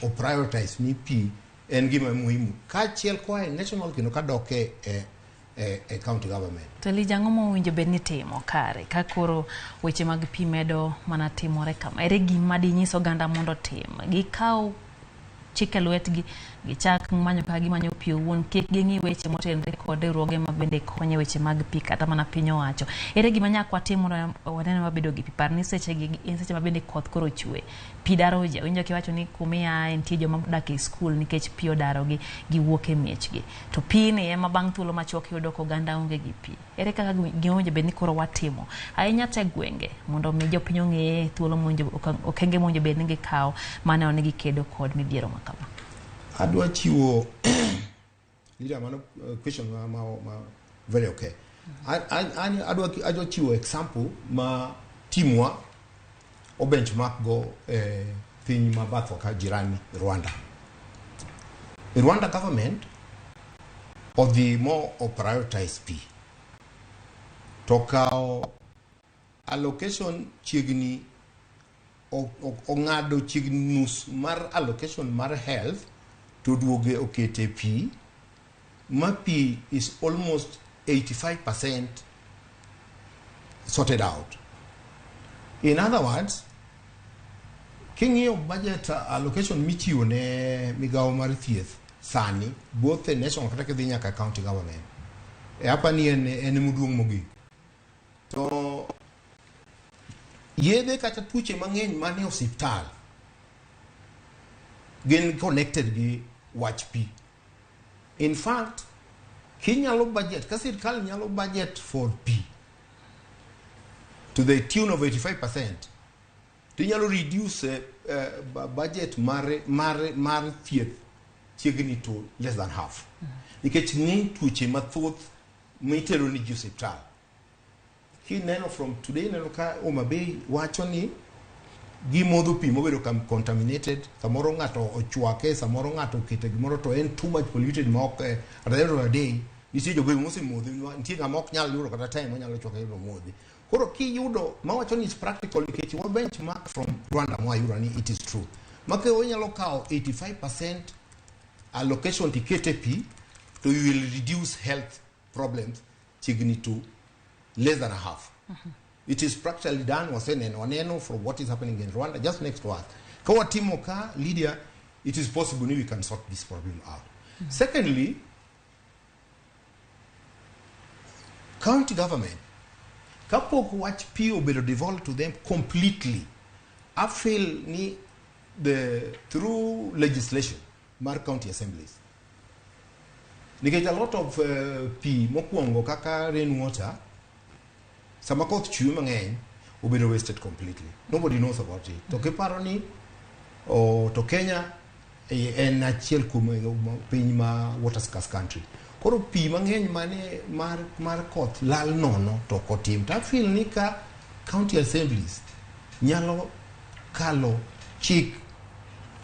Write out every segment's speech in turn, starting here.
o prioritize ni pi en gima muhimu kaachiel koa e national kendo kadok e county government. To Elijah, ang'o mowinjo bed ni timo kare ka koro weche mag pi medo mana timore kama? Ere gima dinyis oganda mondo otim? Gikaw chike lwetgi, gichak manyo kaka gimanyo pi owuon, kik ging'i weche motenore kod riwruoge ma bende konyo weche mag pi kata mana piny owacho. Ere gima nyaka watim mondo wanene wabedo gi pi? Par ni seche gi en seche ma bende koth koro chwe. Pi daro ji. Awinjo kiwacho ni kumiaye nitie joma odak e skul nikech pi odarogi, giwuok e miechgi. To pi ni ema bang' thuolo machuok iyudo ka oganda onge gi pi. Ere kaka gima owinjo bed ni koro watimo ahinya te gwenge mondo mi jopiny ong'e thuolo mowinjo okenge mowinjo bed ni gikawo maneno ni gikedo kod midhiero ma kama? Adwa chiwo Lydia, mano question ma very okay. An adwa chiwo example ma timwa o benchmark go piny ma bathwa ka jirani Rwanda. Rwanda government odhi mo o prioritize pi to kawo allocation chiegni ong'ado chiegni nus mar allocation mar health to duoge okete pi ma pi is almost 85% sorted out. In other words, king'iyo budget allocation michiwo ne migawo mar thieth sani, both e national kata kidhi nyaka county government, e apa ni en maduong' mogik. To yedhe kata tuoche mang'eny manie osiptal gin connected gi wach pi. In fact, kinyalo budget, ka sirkal nyalo budget for pi to the tune of 85%, to inyalo reduce budget mar thieth chiegni to less than half. Nikech ng'eny tuoche mathoth mitero ni ji osiptal. Kineno from today, ineno ka Homa Bay wacho ni gimodho pi mobedo contaminated, samoro ng'ato ochwake, samoro ng'ato okete gimoro to en too much polluted ma ok at the end of the day nitie jogweng' mosemodhe, nitie ng'ama ok nyal yudo kata time onyalo chwake to modhi. Koro kiyudo mawacho ni is practical nikech wa benchmark from Rwanda mwayudo ni it is true. Maka onyalo kawo 85% allocation tikete pi to you will reduce health problems chiegni to less than a half. It is practically done, waseneno, waneno from what is happening in Rwanda, just next to us. Ka watimo ka, Lydia, it is possible we can sort this problem out. Secondly, county government, kapok wach pi obedo devolved to them completely, I feel ni through legislation mar county assemblies. Nikech a lot of pi mokwongo kaka rainwater, sama koth chwe mang'eny, obedo wasted completely. Nobody knows about it. To kiparo ni to Kenya en achiel kuom piny ma water scarce country. Koro pi mang'eny mane mar koth lal nono to ok otim. To I feel ni ka county assemblies nyalo kalo chik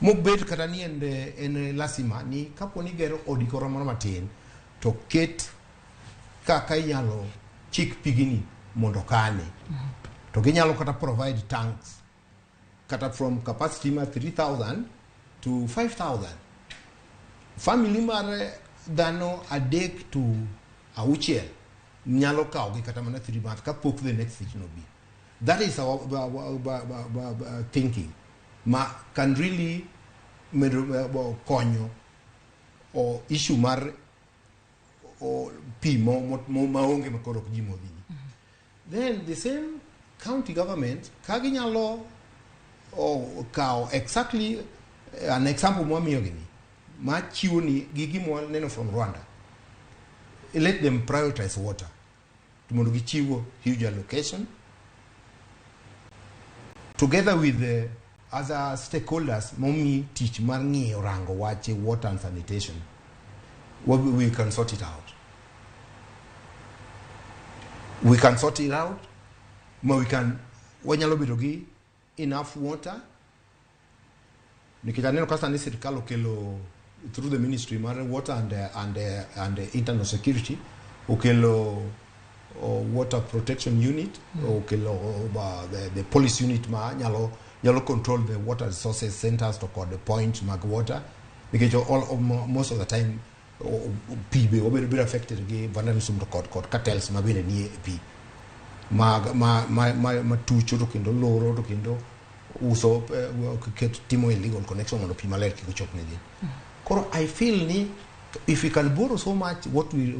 mobet kata ni en lasima ni kapo ni gero odi koro moro matin to ket kaka inyalo chik pigini mondo kane. To ginyalo kata provide tanks kata from capacity mar 3,000 to 5,000. Family mar dhano 3 to 6 nyalo kawogi kata mana 3 months kapok the next season obi. That is our thinking ma can really medo konyo o issue mar o pi maonge ma koro ok ji modhi. Then the same county government ka ginyalo kawo exactly an example mwamiyo gini ma chiwo ni gi gima waneno from Rwanda, let them prioritize water mondo gichiwo huge allocation together with the other stakeholders momi tich mar ng'iyo rango wache water and sanitation. We can sort it out. We can sort it out. Ma we can wanyalo bedo gi enough water. Nikech aneno ka sani sirkal okelo through the ministry mar water and internal security okelo water protection unit, okelo the police unit ma nyalo Nyalo control the water resources centers to kod point mag water, nikech most of the time pi be wabedo bedo affected gi vandalism to kod cartels ma bende nie e pi ma tucho to kendo loro to kendo uso, ket timo illegal connection mondo pi maler kik ochop ne ji. Koro I feel ni if we can borrow so much what we